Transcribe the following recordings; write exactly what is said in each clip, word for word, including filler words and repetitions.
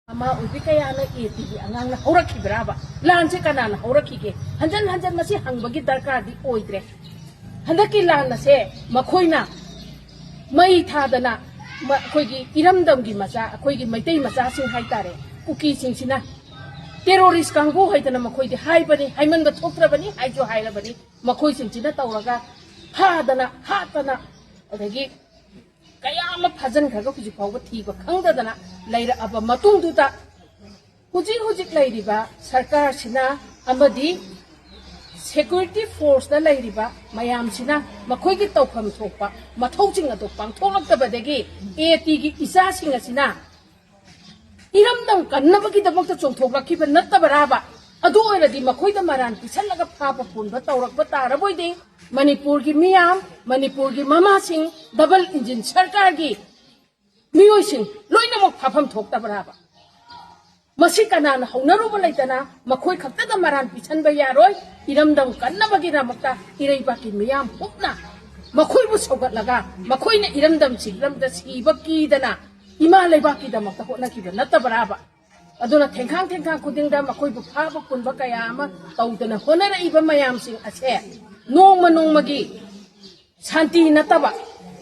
ꯃꯃꯥ ꯑꯣꯏꯕꯤ ꯀꯌꯥꯅ ꯑꯦ ꯇꯤꯒꯤ ꯑꯉꯥꯡꯅ ꯍꯧꯔꯛꯈꯤꯕ꯭ꯔꯥꯕ? ꯂꯥꯟꯁꯦ ꯀꯅꯥꯅ ꯍꯧꯔꯛꯈꯤꯒꯦ? ꯍꯟꯖꯟ ꯍꯟꯖꯟ ꯃꯁꯤ ꯍꯪꯕꯒꯤ ꯗꯔꯀꯥꯔꯗꯤ ꯑꯣꯏꯗ꯭ꯔꯦ꯫ ꯍꯟꯗꯛꯀꯤ ꯂꯥꯟ ꯑꯁꯦ ꯃꯈꯣꯏꯅ ꯃꯩ ꯊꯥꯗꯅ, ꯃ-, ꯑꯩꯈꯣꯏꯒꯤ ꯏꯔꯝꯗꯝꯒꯤ ꯃꯆꯥ, ꯑꯩꯈꯣꯏꯒꯤ ꯃꯩꯇꯩ ꯃꯆꯥꯁꯤꯡ ꯍꯥꯏꯇꯥꯔꯦ, ꯀꯨꯀꯤꯁꯤꯡꯁꯤꯅ ꯇꯦꯔꯣꯔꯤꯁ ꯀꯥꯡꯕꯨ ꯍꯥꯏꯗꯅ ꯃꯈꯣꯏꯗꯤ ꯍꯥꯏꯕꯅꯤ, ꯍꯥꯏꯃꯟꯕ ꯊꯣꯛꯇ꯭ꯔꯕꯅꯤ, ꯍꯥꯏꯁꯨ ꯍꯥꯏꯔꯕꯅꯤ꯫ ꯃꯈꯣꯏꯁꯤꯡꯁꯤꯅ ꯇꯧꯔꯒ ꯐꯥꯗꯅ ꯍꯥꯠꯇꯅ, ꯑꯗꯒꯤ ꯀꯌꯥ ꯑꯃ ꯐꯥꯖꯤꯟꯈ꯭ꯔꯒ ꯍꯧꯖꯤꯛ ꯐꯥꯎꯕ ꯊꯤꯕ ꯈꯪꯗꯗꯅ ꯂꯩꯔꯛꯑꯕ ꯃꯇꯨꯡꯗꯨꯗ, ꯍꯧꯖꯤꯛ ꯍꯧꯖꯤꯛ ꯂꯩꯔꯤꯕ ꯁꯔꯀꯥꯔꯁꯤꯅ ꯑꯃꯗꯤ ꯁꯦꯀ꯭ꯌꯨꯔꯤꯇꯤ ꯐꯣꯔꯁꯇ ꯂꯩꯔꯤꯕ ꯃꯌꯥꯝꯁꯤꯅ ꯃꯈꯣꯏꯒꯤ ꯇꯧꯐꯝ ꯊꯣꯛꯄ ꯃꯊꯧꯁꯤꯡ ꯑꯗꯨ ꯄꯥꯡꯊꯣꯛꯂꯛꯇꯕꯗꯒꯤ ꯑꯦ ꯇꯤꯒꯤ ꯏꯆꯥꯁꯤꯡ ꯑꯁꯤꯅ ꯏꯔꯝꯗꯝ ꯀꯟꯅꯕꯒꯤꯗꯃꯛꯇ ꯆꯣꯡꯊꯣꯛꯂꯛꯈꯤꯕ ꯅꯠꯇꯕꯔꯥꯕ? ꯑꯗꯨ ꯑꯣꯏꯔꯗꯤ ꯃꯈꯣꯏꯗ ꯃꯔꯥꯟ ꯄꯤꯁꯜꯂꯒ ꯐꯥꯕ ꯄꯨꯟꯕ ꯇꯧꯔꯛꯄ ꯇꯥꯔꯕꯣꯏꯗꯤ ꯃꯅꯤꯄꯨꯔꯒꯤ ꯃꯤꯌꯥꯝ, ꯃꯅꯤꯄꯨꯔꯒꯤ ꯃꯃꯥꯁꯤꯡ, ꯗꯕꯜ ꯏꯟꯖꯤꯟ ꯁꯔꯀꯥꯔꯒꯤ ꯃꯤꯑꯣꯏꯁꯤꯡ ꯂꯣꯏꯅꯃꯛ ꯐꯥꯐꯝ ꯊꯣꯛꯇꯕ꯭ꯔꯥꯕ? ꯃꯁꯤ ꯀꯅꯥꯅ ꯍꯧꯅꯔꯨꯕ ꯂꯩꯇꯅ ꯃꯈꯣꯏ ꯈꯛꯇꯗ ꯃꯔꯥꯟ ꯄꯤꯁꯟꯕ ꯌꯥꯔꯣꯏ꯫ ꯏꯔꯝꯗꯝ ꯀꯟꯅꯕꯒꯤꯗꯃꯛꯇ ꯏꯔꯩꯕꯥꯛꯀꯤ ꯃꯤꯌꯥꯝ ꯄꯨꯝꯅ ꯃꯈꯣꯏꯕꯨ ꯁꯧꯒꯠꯂꯒ ꯃꯈꯣꯏꯅ ꯏꯔꯝꯗꯝ ꯁꯤꯔꯝꯗ ꯁꯤꯕ ꯀꯤꯗꯅ ꯏꯃꯥ ꯂꯩꯕꯥꯛꯀꯤꯗꯃꯛꯇ ꯍꯣꯠꯅꯈꯤꯕ ꯅꯠꯇꯕ꯭ꯔꯥꯕ? ꯑꯗꯨꯅ ꯊꯦꯡꯈꯥꯡ ꯊꯦꯡꯈꯥꯡ ꯈꯨꯗꯤꯡꯗ ꯃꯈꯣꯏꯕꯨ ꯐꯥꯕ ꯄꯨꯟꯕ ꯀꯌꯥ ꯑꯃ ꯇꯧꯗꯅ ꯍꯣꯠꯅꯔꯛꯏꯕ ꯃꯌꯥꯝꯁꯤꯡ ꯑꯁꯦ ꯅꯣꯡꯃ ꯅꯣꯡꯃꯒꯤ ꯁꯥꯟꯇꯤ ꯅꯠꯇꯕ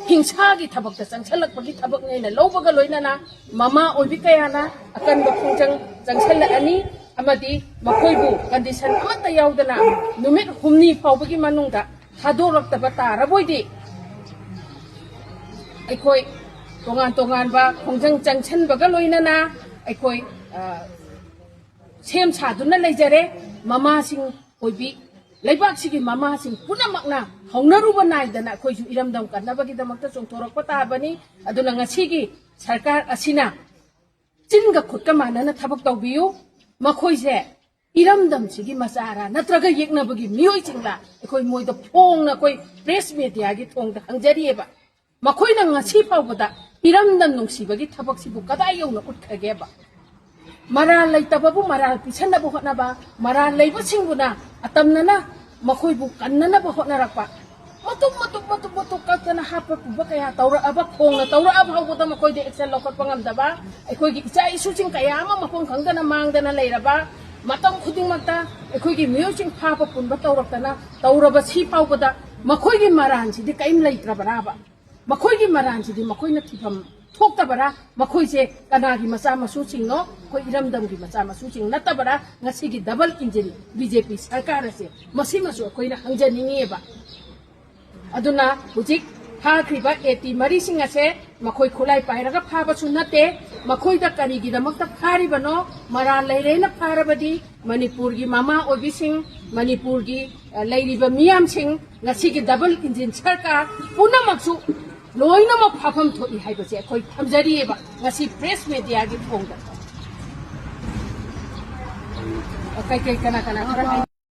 ꯍꯤꯡꯁꯥꯒꯤ ꯊꯕꯛꯇ ꯆꯪꯁꯜꯂꯛꯄꯒꯤ ꯊꯕꯛꯅꯦꯅ ꯂꯧꯕꯒ ꯂꯣꯏꯅꯅ ꯃꯃꯥ ꯑꯣꯏꯕꯤ ꯀꯌꯥꯅ ꯑꯀꯟꯕ ꯈꯣꯡꯖꯪ ꯆꯪꯁꯜꯂꯛꯑꯅꯤ ꯑꯃꯗꯤ ꯃꯈꯣꯏꯕꯨ ꯀꯟꯗꯤꯁꯟ ꯑꯃꯠꯇ ꯌꯥꯎꯗꯅ ꯅꯨꯃꯤꯠ ꯍꯨꯝꯅꯤ ꯐꯥꯎꯕꯒꯤ ꯃꯅꯨꯡꯗ ꯊꯥꯗꯣꯔꯛꯇꯕ ꯇꯥꯔꯕꯣꯏꯗꯤ ꯑꯩꯈꯣꯏ ꯇꯣꯉꯥꯟ ꯇꯣꯉꯥꯟꯕ ꯈꯣꯡꯖꯪ ꯆꯪꯁꯟꯕꯒ ꯂꯣꯏꯅꯅ ꯑꯩꯈꯣꯏ, ꯑ, ꯁꯦꯝ ꯁꯥꯗꯨꯅ ꯂꯩꯖꯔꯦ꯫ ꯃꯃꯥꯁꯤꯡ ꯑꯣꯏꯕꯤ ꯂꯩꯕꯥꯛꯁꯤꯒꯤ ꯃꯃꯥꯁꯤꯡ ꯄꯨꯝꯅꯃꯛꯅ ꯍꯧꯅꯔꯨꯕ ꯅꯥꯏꯗꯅ ꯑꯩꯈꯣꯏꯁꯨ ꯏꯔꯝꯗꯝ ꯀꯟꯅꯕꯒꯤꯗꯃꯛꯇ ꯆꯣꯡꯊꯣꯔꯛꯄ ꯇꯥꯕꯅꯤ꯫ ꯑꯗꯨꯅ ꯉꯁꯤꯒꯤ ꯁꯔꯀꯥꯔ ꯑꯁꯤꯅ ꯆꯤꯟꯒ ꯈꯨꯠꯀ ꯃꯥꯟꯅꯅ ꯊꯕꯛ ꯇꯧꯕꯤꯌꯨ꯫ ꯃꯈꯣꯏꯁꯦ ꯏꯔꯝꯗꯝꯁꯤꯒꯤ ꯃꯆꯥꯔꯥ ꯅꯠꯇ꯭ꯔꯒ ꯌꯦꯛꯅꯕꯒꯤ ꯃꯤꯑꯣꯏꯁꯤꯡꯂꯥ? ꯑꯩꯈꯣꯏ ꯃꯣꯏꯗ ꯐꯣꯡꯅ ꯑꯩꯈꯣꯏ ꯄ꯭ꯔꯦꯁ ꯃꯦꯗꯤꯌꯥꯒꯤ ꯊꯣꯡꯗ ꯍꯪꯖꯔꯤꯑꯕ꯫ ꯃꯈꯣꯏꯅ ꯉꯁꯤ ꯐꯥꯎꯕꯗ ꯏꯔꯝꯗꯝ ꯅꯨꯡꯁꯤꯕꯒꯤ ꯊꯕꯛꯁꯤꯕꯨ ꯀꯗꯥꯏ ꯌꯧꯅ ꯎꯠꯈ꯭ꯔꯒꯦꯕ? ꯃꯔꯥꯜ ꯂꯩꯇꯕꯕꯨ ꯃꯔꯥꯜ ꯄꯤꯁꯟꯅꯕ ꯍꯣꯠꯅꯕ, ꯃꯔꯥꯜ ꯂꯩꯕꯁꯤꯡꯕꯨꯅ ꯑꯇꯝꯅꯅ ꯃꯈꯣꯏꯕꯨ ꯀꯟꯅꯅꯕ ꯍꯣꯠꯅꯔꯛꯄ, ꯃꯇꯨꯝ ꯃꯇꯨꯝ ꯃꯇꯨꯝ ꯃꯇꯨꯝ ꯀꯛꯇꯅ ꯍꯥꯞꯄ ꯄꯨꯕ ꯀꯌꯥ ꯇꯧꯔꯛꯑꯕ, ꯐꯣꯡꯅ ꯇꯧꯔꯛꯑ ꯐꯥꯎꯕꯗ ꯃꯈꯣꯏꯗ action ꯂꯧꯈꯠꯄ ꯉꯝꯗꯕ, ꯑꯩꯈꯣꯏꯒꯤ ꯏꯆꯥ ꯏꯁꯨꯁꯤꯡ ꯀꯌꯥ ꯑꯃ ꯃꯐꯝ ꯈꯪꯗꯅ ꯃꯥꯡꯗꯅ ꯂꯩꯔꯕ, ꯃꯇꯝ ꯈꯨꯗꯤꯡꯃꯛꯇ ꯑꯩꯈꯣꯏꯒꯤ ꯃꯤꯑꯣꯏꯁꯤꯡ ꯐꯥꯕ ꯄꯨꯟꯕ ꯇꯧꯔꯛꯇꯅ ꯇꯧꯔꯕ ꯁꯤ ꯐꯥꯎꯕꯗ ꯃꯈꯣꯏꯒꯤ ꯃꯔꯥꯟꯁꯤꯗꯤ ꯀꯔꯤꯝ ꯂꯩꯇ꯭ꯔꯕ꯭ꯔꯥꯕ? ꯃꯈꯣꯏꯒꯤ ꯃꯔꯥꯟꯁꯤꯗꯤ ꯃꯈꯣꯏꯅ ꯊꯤꯐꯝ ꯊꯣꯛꯇꯕꯔꯥ? ꯃꯈꯣꯏꯁꯦ ꯀꯅꯥꯒꯤ ꯃꯆꯥ ꯃꯁꯨꯁꯤꯡꯅꯣ? ꯑꯩꯈꯣꯏ ꯏꯔꯝꯗꯝꯒꯤ ꯃꯆꯥ ꯃꯁꯨꯁꯤꯡ ꯅꯠꯇꯕꯔꯥ? ꯉꯁꯤꯒꯤ double engine B J P ꯁꯔꯀꯥꯔ ꯑꯁꯦ, ꯃꯁꯤꯃꯁꯨ ꯑꯩꯈꯣꯏꯅ ꯍꯪꯖꯅꯤꯡꯉꯦꯕ꯫ ꯑꯗꯨꯅ ꯍꯧꯖꯤꯛ ꯐꯥꯈ꯭ꯔꯤꯕ A T ꯃꯔꯤꯁꯤꯡ ꯑꯁꯦ ꯃꯈꯣꯏ ꯈꯨꯠꯂꯥꯏ ꯄꯥꯏꯔꯒ ꯐꯥꯕꯁꯨ ꯅꯠꯇꯦ꯫ ꯃꯈꯣꯏꯗ ꯀꯔꯤꯒꯤꯗꯃꯛꯇ ꯐꯥꯔꯤꯕꯅꯣ? ꯃꯔꯥꯜ ꯂꯩꯔꯦꯅ ꯐꯥꯔꯕꯗꯤ ꯃꯅꯤꯄꯨꯔꯒꯤ ꯃꯃꯥ ꯑꯣꯏꯕꯤꯁꯤꯡ, ꯃꯅꯤꯄꯨꯔꯒꯤ, ꯑ, ꯂꯩꯔꯤꯕ ꯃꯤꯌꯥꯝꯁꯤꯡ, ꯉꯁꯤꯒꯤ double engine ꯁꯔꯀꯥꯔ ꯄꯨꯝꯅꯃꯛꯁꯨ ꯂꯣꯏꯅꯃꯛ ꯐꯥꯐꯝ ꯊꯣꯛꯏ ꯍꯥꯏꯕꯁꯦ ꯑꯩꯈꯣꯏ ꯊꯝꯖꯔꯤꯑꯕ ꯉꯁꯤ press media ꯒꯤ ꯊꯣꯡꯗ꯫ ꯀꯩꯀꯩ ꯀꯅꯥ ꯀꯅꯥ ꯈꯔ ꯍꯥꯏ-